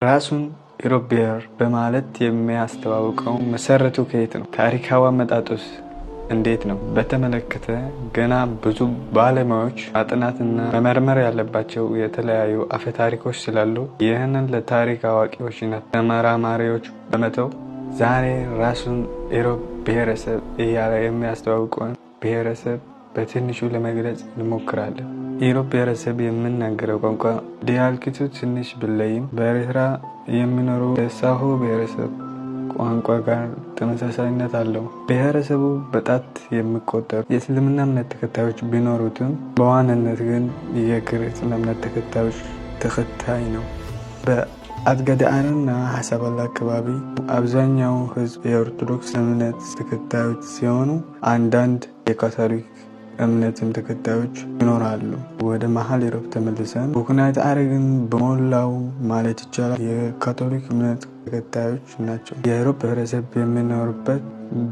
ራሱን ኢሮብ ብሔር በማለት የሚያስተዋውቀው መሰረቱ ከየት ነው? ታሪካዊ አመጣጡስ እንዴት ነው? በተመለከተ ገና ብዙ ባለሙያዎች ማጥናትና መመርመር ያለባቸው የተለያዩ አፈ ታሪኮች ስላሉ ይህንን ለታሪክ አዋቂዎችና ተመራማሪዎች በመተው ዛሬ ራሱን ኢሮብ ብሔረሰብ እያለ የሚያስተዋውቀውን ብሔረሰብ በትንሹ ለመግለጽ እንሞክራለን። ኢሮብ ብሔረሰብ የሚናገረው ቋንቋ dialect ኡ ትንሽ ቢለይም በኤርትራ የሚኖሩ የሳሆ ብሔረሰብ ቋንቋ ጋር ተመሳሳይነት አለው። ብሔረሰቡ በጣት የሚቆጠሩ የእስልምና እምነት ተከታዮች ቢኖሩትም በዋናነት ግን የክርስትና እምነት ተከታዮች ተከታይ ነው። በአድገዳአንና ሀሳባላ አካባቢ አብዛኛው ሕዝብ የኦርቶዶክስ እምነት ተከታዮች ሲሆኑ አንዳንድ የካቶሊክ እምነትም ተከታዮች ይኖራሉ። ወደ መሀል ኢሮብ ተመልሰን ቡክናይት አረግን በሞላው ማለት ይቻላል የካቶሊክ እምነት ተከታዮች ናቸው። የኢሮብ ብሔረሰብ የሚኖርበት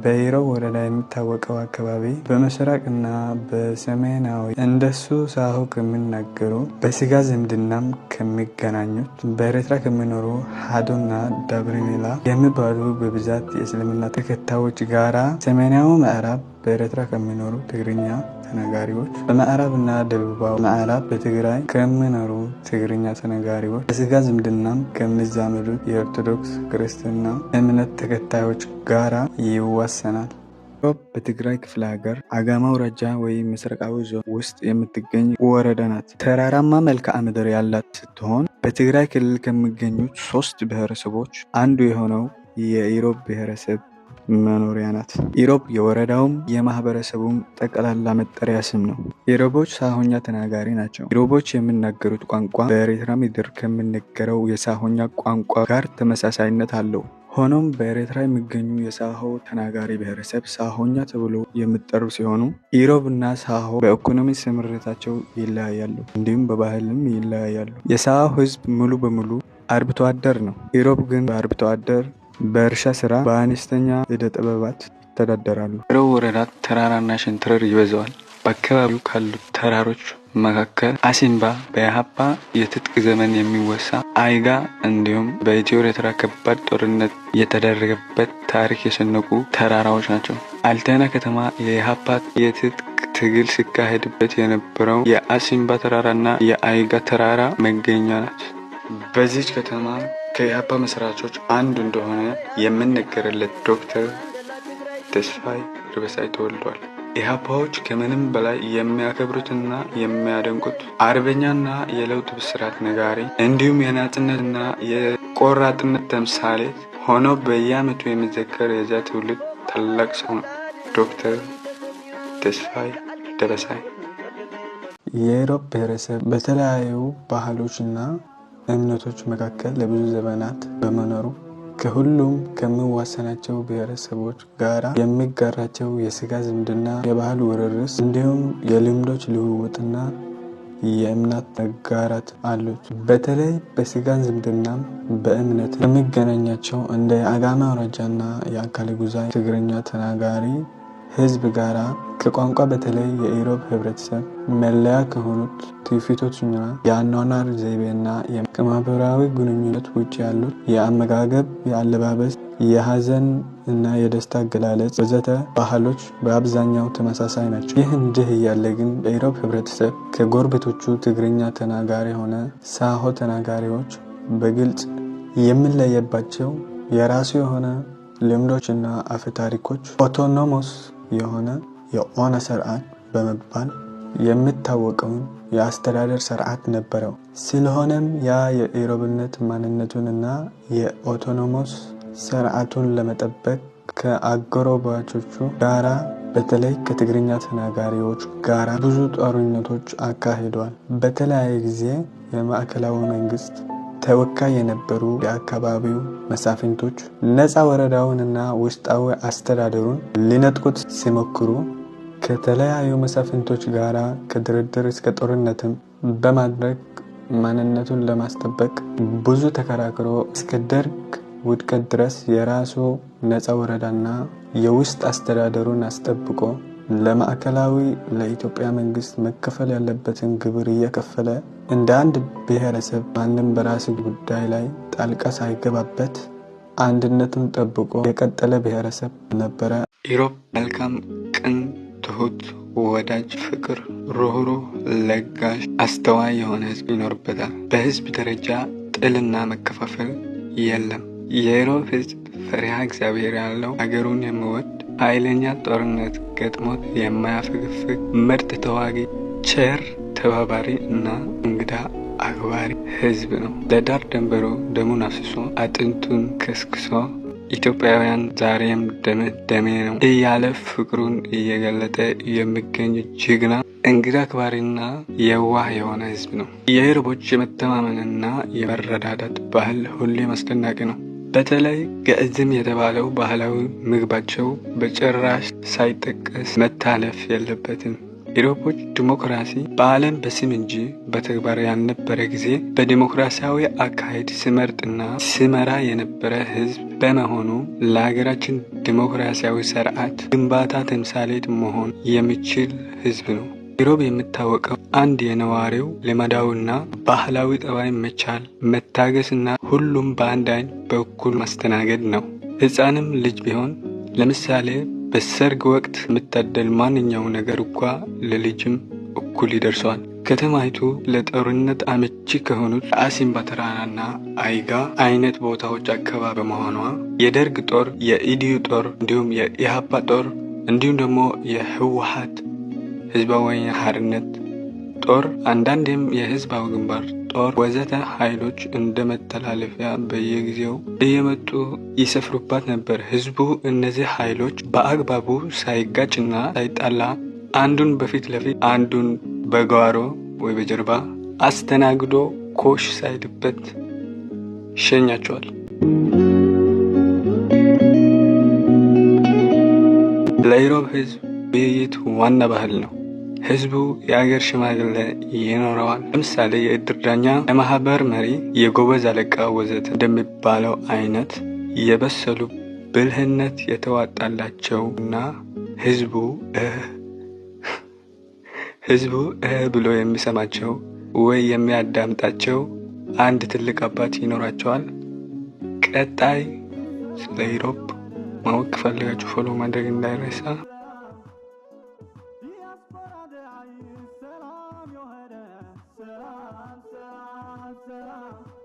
በኢሮብ ወረዳ የሚታወቀው አካባቢ በምስራቅና በሰሜናዊ እንደሱ ሳሆ ከሚናገሩ በስጋ ዝምድናም ከሚገናኙት በኤርትራ ከሚኖሩ ሀዶና ዳብሪኔላ የሚባሉ በብዛት የእስልምና ተከታዮች ጋራ፣ ሰሜናዊ ምዕራብ በኤርትራ ከሚኖሩ ትግርኛ ተናጋሪዎች፣ በምዕራብና ደቡባዊ ምዕራብ በትግራይ ከሚኖሩ ትግርኛ ተናጋሪዎች በስጋ ዝምድናም ከሚዛመዱት የኦርቶዶክስ ክርስትና እምነት ተከታዮች ጋራ ይዋሰናል። ኢሮብ በትግራይ ክፍለ ሀገር አጋማ አውራጃ ወይም ምስራቃዊ ዞን ውስጥ የምትገኝ ወረዳ ናት። ተራራማ መልክዓ ምድር ያላት ስትሆን በትግራይ ክልል ከሚገኙት ሶስት ብሔረሰቦች አንዱ የሆነው የኢሮብ ብሔረሰብ መኖሪያ ናት። ኢሮብ የወረዳውም የማህበረሰቡም ጠቅላላ መጠሪያ ስም ነው። ኢሮቦች ሳሆኛ ተናጋሪ ናቸው። ኢሮቦች የሚናገሩት ቋንቋ በኤርትራ ምድር ከሚነገረው የሳሆኛ ቋንቋ ጋር ተመሳሳይነት አለው። ሆኖም በኤርትራ የሚገኙ የሳሆ ተናጋሪ ብሔረሰብ ሳሆኛ ተብሎ የሚጠሩ ሲሆኑ ኢሮብ እና ሳሆ በኢኮኖሚ ስምሪታቸው ይለያያሉ፣ እንዲሁም በባህልም ይለያያሉ። የሳሆ ህዝብ ሙሉ በሙሉ አርብቶ አደር ነው። ኢሮብ ግን በአርብቶ አደር፣ በእርሻ ስራ፣ በአነስተኛ ዕደ ጥበባት ይተዳደራሉ። ኢሮብ ወረዳ ተራራና ሸንተረር ይበዛዋል። በአካባቢው ካሉት ተራሮች መካከል አሲምባ በኢህአፓ የትጥቅ ዘመን የሚወሳ፣ አይጋ እንዲሁም በኢትዮ ኤርትራ ከባድ ጦርነት የተደረገበት ታሪክ የሰነቁ ተራራዎች ናቸው። አልተና ከተማ የኢህአፓ የትጥቅ ትግል ሲካሄድበት የነበረው የአሲምባ ተራራና የአይጋ ተራራ መገኛ ናት። በዚች ከተማ ከኢህአፓ መስራቾች አንዱ እንደሆነ የሚነገርለት ዶክተር ተስፋይ ደበሳይ ተወልዷል። ኢህአፓዎች ከምንም በላይ የሚያከብሩትና የሚያደንቁት አርበኛና የለውጥ ብስራት ነጋሪ እንዲሁም የናጽነትና የቆራጥነት ተምሳሌት ሆኖ በየዓመቱ የሚዘከር የዚያ ትውልድ ታላቅ ሰው ነው ዶክተር ተስፋይ ደበሳይ። የኢሮብ ብሔረሰብ በተለያዩ ባህሎችና እምነቶች መካከል ለብዙ ዘመናት በመኖሩ ከሁሉም ከሚዋሰናቸው ብሔረሰቦች ጋራ የሚጋራቸው የስጋ ዝምድና፣ የባህል ውርርስ እንዲሁም የልምዶች ልውውጥና የእምነት መጋራት አሉት። በተለይ በስጋ ዝምድናም በእምነት ከሚገናኛቸው እንደ የአጋመ አውራጃና የአካለ ጉዛይ ትግርኛ ተናጋሪ ህዝብ ጋራ ከቋንቋ በተለይ የኢሮብ ህብረተሰብ መለያ ከሆኑት ትውፊቶችና የአኗኗር ዘይቤና ከማህበራዊ ግንኙነት ውጭ ያሉት የአመጋገብ፣ የአለባበስ፣ የሀዘን እና የደስታ አገላለጽ ወዘተ ባህሎች በአብዛኛው ተመሳሳይ ናቸው። ይህ እንዲህ እያለ ግን የኢሮብ ህብረተሰብ ከጎረቤቶቹ ትግርኛ ተናጋሪ ሆነ ሳሆ ተናጋሪዎች በግልጽ የሚለየባቸው የራሱ የሆነ ልምዶችና አፈ ታሪኮች autonomous የሆነ የኦና ስርዓት በመባል የሚታወቀውን የአስተዳደር ስርዓት ነበረው። ስለሆነም ያ የኢሮብነት ማንነቱን እና የ autonomous ስርዓቱን ለመጠበቅ ከአጎራባቾቹ ጋራ በተለይ ከትግርኛ ተናጋሪዎች ጋራ ብዙ ጦርነቶች አካሂዷል። በተለያየ ጊዜ የማዕከላዊ መንግስት ተወካይ የነበሩ የአካባቢው መሳፍንቶች ነፃ ወረዳውንና ውስጣዊ አስተዳደሩን ሊነጥቁት ሲሞክሩ ከተለያዩ መሳፍንቶች ጋራ ከድርድር እስከ ጦርነትም በማድረግ ማንነቱን ለማስጠበቅ ብዙ ተከራክሮ እስከ ደርግ ውድቀት ድረስ የራሱ ነፃ ወረዳና የውስጥ አስተዳደሩን አስጠብቆ ለማዕከላዊ ለኢትዮጵያ መንግስት መከፈል ያለበትን ግብር እየከፈለ፣ እንደ አንድ ብሔረሰብ ማንም በራስ ጉዳይ ላይ ጣልቃ ሳይገባበት አንድነቱን ጠብቆ የቀጠለ ብሔረሰብ ነበረ። ኢሮብ መልካም፣ ቅን፣ ትሁት፣ ወዳጅ፣ ፍቅር፣ ሩህሩህ፣ ለጋሽ፣ አስተዋይ የሆነ ህዝብ ይኖርበታል። በህዝብ ደረጃ ጥልና መከፋፈል የለም። የኢሮብ ህዝብ ፈሪሃ እግዚአብሔር ያለው፣ ሀገሩን የሚወድ፣ ኃይለኛ ጦርነት ገጥሞት የማያፈገፍግ ምርጥ ተዋጊ፣ ቸር፣ ተባባሪ እና እንግዳ አክባሪ ህዝብ ነው። ለዳር ድንበሩ ደሙን አፍስሶ፣ አጥንቱን ከስክሶ፣ ኢትዮጵያውያን ዛሬም ደምህ ደሜ ነው እያለ ፍቅሩን እየገለጠ የሚገኝ ጀግና፣ እንግዳ አክባሪና የዋህ የሆነ ህዝብ ነው። የኢሮቦች የመተማመንና የመረዳዳት ባህል ሁሌም አስደናቂ ነው። በተለይ ግዕዝም የተባለው ባህላዊ ምግባቸው በጭራሽ ሳይጠቀስ መታለፍ የለበትም። ኢሮቦች ዲሞክራሲ በዓለም በስም እንጂ በተግባር ያልነበረ ጊዜ በዲሞክራሲያዊ አካሄድ ሲመርጥና ሲመራ የነበረ ህዝብ በመሆኑ ለሀገራችን ዲሞክራሲያዊ ስርዓት ግንባታ ተምሳሌት መሆን የሚችል ህዝብ ነው። ኢሮብ የሚታወቀው አንድ የነዋሪው ልማዳዊና ባህላዊ ጠባይ መቻል፣ መታገስና ሁሉም በአንድ አይን በእኩል ማስተናገድ ነው። ህፃንም ልጅ ቢሆን፣ ለምሳሌ በሰርግ ወቅት የሚታደል ማንኛው ነገር እንኳ ለልጅም እኩል ይደርሰዋል። ከተማይቱ ለጦርነት አመቺ ከሆኑት አሲምባ ተራራና አይጋ አይነት ቦታዎች አካባቢ በመሆኗ የደርግ ጦር፣ የኢዲዩ ጦር፣ እንዲሁም የኢሃፓ ጦር፣ እንዲሁም ደግሞ የህወሓት ህዝባዊ ወያነ ሓርነት ጦር፣ አንዳንዴም የህዝባዊ ግንባር ጦር ወዘተ ኃይሎች እንደ መተላለፊያ በየጊዜው እየመጡ ይሰፍሩባት ነበር። ህዝቡ እነዚህ ኃይሎች በአግባቡ ሳይጋጭና ሳይጣላ አንዱን በፊት ለፊት አንዱን በጓሮ ወይ በጀርባ አስተናግዶ ኮሽ ሳይልበት ይሸኛቸዋል። ለኢሮብ ህዝብ ውይይት ዋና ባህል ነው። ህዝቡ የአገር ሽማግሌ ይኖረዋል። ለምሳሌ የእድር ዳኛ፣ የማህበር መሪ፣ የጎበዝ አለቃ ወዘተ እንደሚባለው አይነት የበሰሉ፣ ብልህነት የተዋጣላቸው እና ህዝቡ እህ ብሎ የሚሰማቸው ወይ የሚያዳምጣቸው አንድ ትልቅ አባት ይኖራቸዋል። ቀጣይ ስለ ኢሮብ ማወቅ ከፈለጋችሁ follow ማድረግ እንዳይረሳ። ሰላም ሰላም ሰላም።